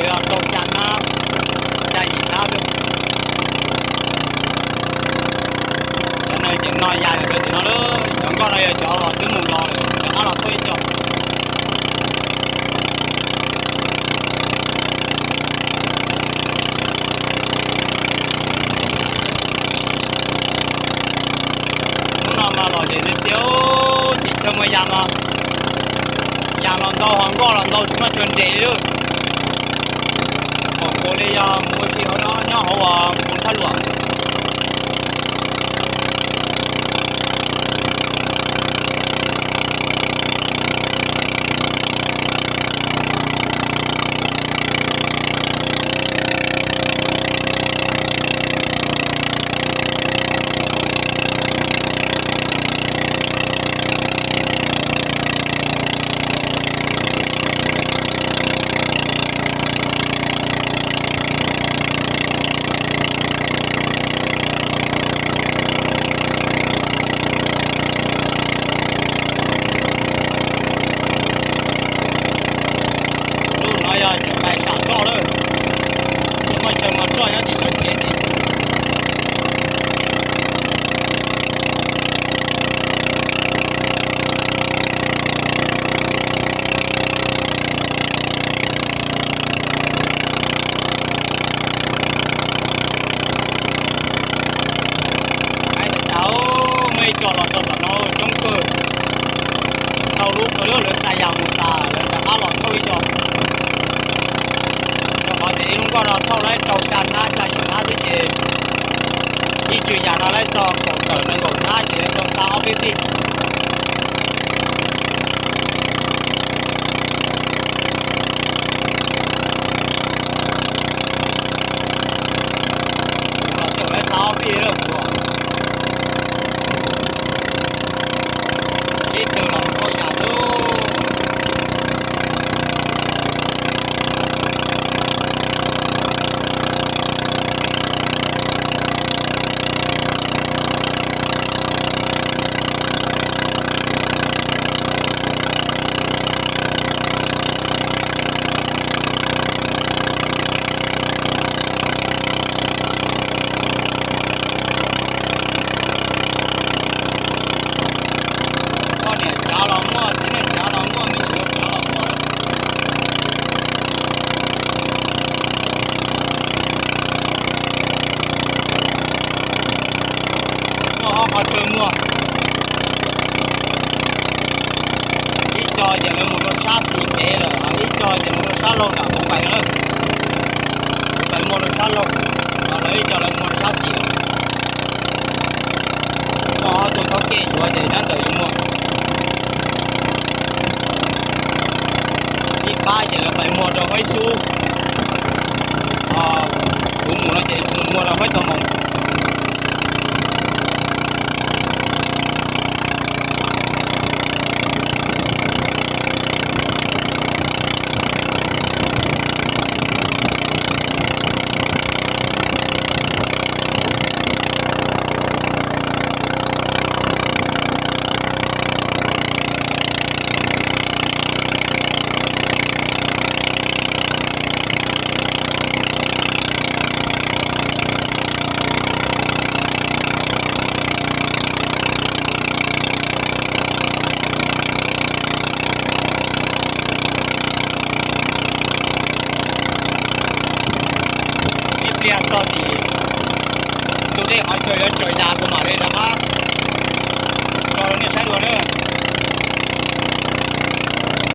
Yog tau xya hnab, xya yim hnab xwb. Cov neeg ces no ya rau tim no lawm, cov nkoj no yog cov uas twb mus los lawm, rov qab los thauj ib co. Hnub no mas lom zem tiag tiag, tim chaw mas ya mas, ya los ntau ho nkoj los ntau tsis muaj chaw nres li lawm. Pom puas li yog mus ua si hauv no nyob hauv uas mus thaj luam. Lub no yog tseem pais sam roj lawm, tsis muaj chaw mus roj nyob tim cov tsev tid. Muaj ib co los rau tom no coob kawg, tau lub qhov lub lawv xa yas mus tas lawv rov qab los thauj ib co. Rau qhov tias ib lub nkoj no thauj lawm rau xya hnab xya yim hnab xwb ces ib tswm yam no lawv txog kaum tawm nees nkaum hnab ces tau xa ob peb fij. Los txawm lawv xa ob fij lawm kuv, ib tug los ua yam xwb. Poj niam tsav los muaj, txiv neej tsav los muaj, me nyuam tsav los muaj. Muaj ob qhov chaw muag, ib co ces lawv mus rau sab xis kev lawm, ib co ces mus rau sab laug nram Hoob Pais lawm. Hoob Pais muaj rau sab laug, ho lawv ib co lawv muag rau sab xis lawm. Muaj ob tug thaub kej yuav ces nyob ntawm yuav muag. Ib pab ces lawv pais muag rau Huaib Xub, ho kuv mus no ces kuv mus muag rau Huaib Tau Moos. Ib pliag txog tim tus dej qhov chaw yuav tsaws yas kuv mam li rov qab tso rau nej saib dua na.